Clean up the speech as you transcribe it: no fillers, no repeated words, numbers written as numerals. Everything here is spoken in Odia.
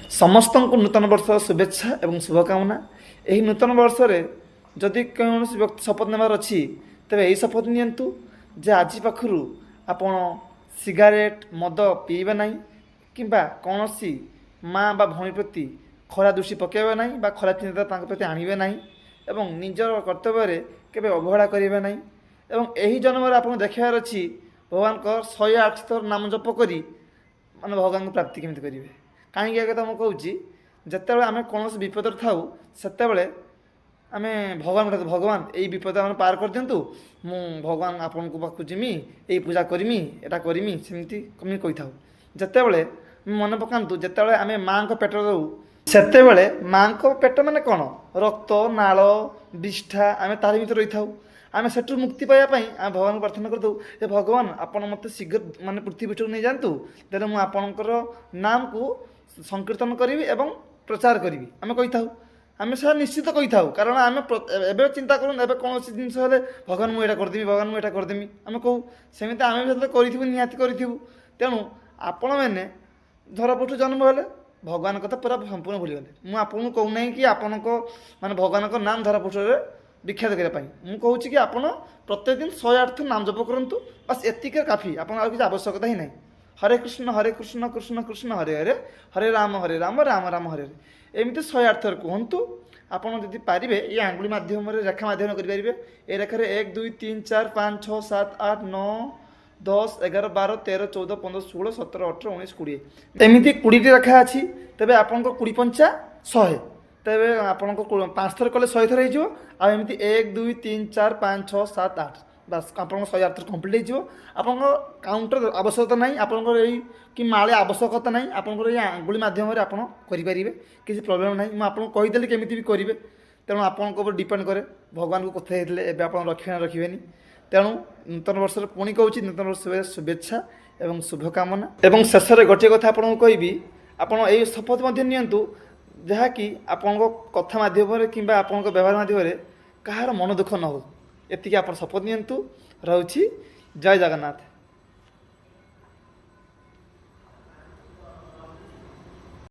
ସମସ୍ତଙ୍କୁ ନୂତନ ବର୍ଷର ଶୁଭେଚ୍ଛା ଏବଂ ଶୁଭକାମନା। ଏହି ନୂତନ ବର୍ଷରେ ଯଦି କୌଣସି ବ୍ୟକ୍ତି ଶପଥ ନେବାର ଅଛି, ତେବେ ଏହି ଶପଥ ନିଅନ୍ତୁ ଯେ ଆଜି ପାଖରୁ ଆପଣ ସିଗାରେଟ୍, ମଦ ପିଇବେ ନାହିଁ କିମ୍ବା କୌଣସି ମା ବା ଭଉଣୀ ପ୍ରତି ଖରାପ ଦୃଷ୍ଟି ପକାଇବେ ନାହିଁ ବା ଖରାପ ଚିନ୍ତା ତାଙ୍କ ପ୍ରତି ଆଣିବେ ନାହିଁ ଏବଂ ନିଜର କର୍ତ୍ତବ୍ୟରେ କେବେ ଅବହେଳା କରିବେ ନାହିଁ। ଏବଂ ଏହି ଜନ୍ମରେ ଆପଣଙ୍କୁ ଦେଖିବାର ଅଛି ଭଗବାନଙ୍କ 108 ଥର ନାମ ଜପ କରି ମାନେ ଭଗବାନଙ୍କୁ ପ୍ରାପ୍ତି କେମିତି କରିବେ। କାହିଁକି ଏ କଥା ମୁଁ କହୁଛି? ଯେତେବେଳେ ଆମେ କୌଣସି ବିପଦରେ ଥାଉ, ସେତେବେଳେ ଆମେ ଭଗବାନଙ୍କୁ ଡାକୁ, ଭଗବାନ, ଏଇ ବିପଦ ଆମେ ପାର କରିଦିଅନ୍ତୁ, ମୁଁ ଭଗବାନ ଆପଣଙ୍କ ପାଖକୁ ଯିମି, ଏଇ ପୂଜା କରିମି, ଏଇଟା କରିମି, ସେମିତି ଆମେ କହିଥାଉ। ଯେତେବେଳେ ମନେ ପକାନ୍ତୁ, ଯେତେବେଳେ ଆମେ ମାଆଙ୍କ ପେଟରେ ରହୁ, ସେତେବେଳେ ମାଆଙ୍କ ପେଟ ମାନେ କ'ଣ? ରକ୍ତ, ନାଳ, ବିଷ୍ଠା, ଆମେ ତାରି ଭିତରେ ରହିଥାଉ। ଆମେ ସେଠୁ ମୁକ୍ତି ପାଇବା ପାଇଁ ଆମେ ଭଗବାନଙ୍କୁ ପ୍ରାର୍ଥନା କରିଥାଉ ଯେ ଭଗବାନ, ଆପଣ ମୋତେ ଶୀଘ୍ର ମାନେ ପୃଥିବୀ ପୃଷ୍ଠକୁ ନେଇଯାଆନ୍ତୁ, ଦେଲେ ମୁଁ ଆପଣଙ୍କର ନାମକୁ ସଂକୀର୍ତ୍ତନ କରିବି ଏବଂ ପ୍ରଚାର କରିବି, ଆମେ କହିଥାଉ। ଆମେ ସେଟା ନିଶ୍ଚିତ କହିଥାଉ, କାରଣ ଆମେ ଏବେ ଚିନ୍ତା କରୁନ, ଏବେ କୌଣସି ଜିନିଷ ହେଲେ ଭଗବାନ ମୁଁ ଏଇଟା କରିଦେବି, ଭଗବାନ ମୁଁ ଏଇଟା କରିଦେବି, ଆମେ କହୁ। ସେମିତି ଆମେ ବି ସେତେବେଳେ କରିଥିବୁ, ନିହାତି କରିଥିବୁ। ତେଣୁ ଆପଣମାନେ ଧରାପୃଷ୍ଠ ଜନ୍ମ ହେଲେ ଭଗବାନଙ୍କ କଥା ପୁରା ସମ୍ପୂର୍ଣ୍ଣ ଭୁଲିଗଲେ। ମୁଁ ଆପଣଙ୍କୁ କହୁନାହିଁ କି ଆପଣଙ୍କ ମାନେ ଭଗବାନଙ୍କ ନାମ ଧରାପୃଷ୍ଠରେ ବିଖ୍ୟାତ କରିବା ପାଇଁ। ମୁଁ କହୁଛି କି ଆପଣ ପ୍ରତ୍ୟେକ ଦିନ 108 ଥର ନାମ ଜପ କରନ୍ତୁ, ବାସ୍ ଏତିକି କାଫି। ଆପଣ ଆଉ କିଛି ଆବଶ୍ୟକତା ହିଁ ନାହିଁ। ହରେ କୃଷ୍ଣ ହରେ କୃଷ୍ଣ କୃଷ୍ଣ କୃଷ୍ଣ ହରେ ହରେ, ହରେ ରାମ ହରେ ରାମ ରାମ ରାମ ହରେ ହରେ, ଏମିତି 108 ଥର କୁହନ୍ତୁ। ଆପଣ ଯଦି ପାରିବେ, ଏଇ ଆଙ୍ଗୁଳି ମାଧ୍ୟମରେ, ରେଖା ମାଧ୍ୟମରେ କରିପାରିବେ। ଏ ରେଖାରେ 1, 2, 3, 4, 5, 6, 7, 8, 9, 10, 11, 12, 13, 14, 15, 16, 17, 18, 19, 20, ଏମିତି 20ଟି ରେଖା ଅଛି। ତେବେ ଆପଣଙ୍କ 20 ପଞ୍ଚା 100। ତେବେ ଆପଣଙ୍କ 5 ଥର କଲେ 100 ଥର ହେଇଯିବ। ଆଉ ଏମିତି 1, 2, 3, 4, 5, 6, 7, 8, ବାସ୍ ଆପଣଙ୍କ 108 ଥର କମ୍ପ୍ଲିଟ୍ ହେଇଯିବ। ଆପଣଙ୍କ କାଉଣ୍ଟର ଆବଶ୍ୟକତା ନାହିଁ, ଆପଣଙ୍କର ଏଇ କି ମାଳେ ଆବଶ୍ୟକତା ନାହିଁ। ଆପଣଙ୍କର ଏଇ ଆଙ୍ଗୁଳି ମାଧ୍ୟମରେ ଆପଣ କରିପାରିବେ, କିଛି ପ୍ରୋବ୍ଲେମ୍ ନାହିଁ। ମୁଁ ଆପଣଙ୍କୁ କହିଦେଲି କେମିତି ବି କରିବେ। ତେଣୁ ଆପଣଙ୍କ ଉପରେ ଡିପେଣ୍ଡ କରେ। ଭଗବାନଙ୍କୁ କଥା ହେଇଥିଲେ ଏବେ ଆପଣ ରଖିବେ ନା ରଖିବେନି। ତେଣୁ ନୂତନ ବର୍ଷରେ ପୁଣି କହୁଛି, ନୂତନ ବର୍ଷ ଶୁଭେଚ୍ଛା ଏବଂ ଶୁଭକାମନା। ଏବଂ ଶେଷରେ ଗୋଟିଏ କଥା ଆପଣଙ୍କୁ କହିବି, ଆପଣ ଏଇ ଶପଥ ମଧ୍ୟ ନିଅନ୍ତୁ ଯାହାକି ଆପଣଙ୍କ କଥା ମାଧ୍ୟମରେ କିମ୍ବା ଆପଣଙ୍କ ବ୍ୟବହାର ମାଧ୍ୟମରେ କାହାର ମନ ଦୁଃଖ ନ ହେଉ। ଏତିକି ଆପଣ ଶପଥ ନିଅନ୍ତୁ। ରହୁଛି, ଜୟ ଜଗନ୍ନାଥ।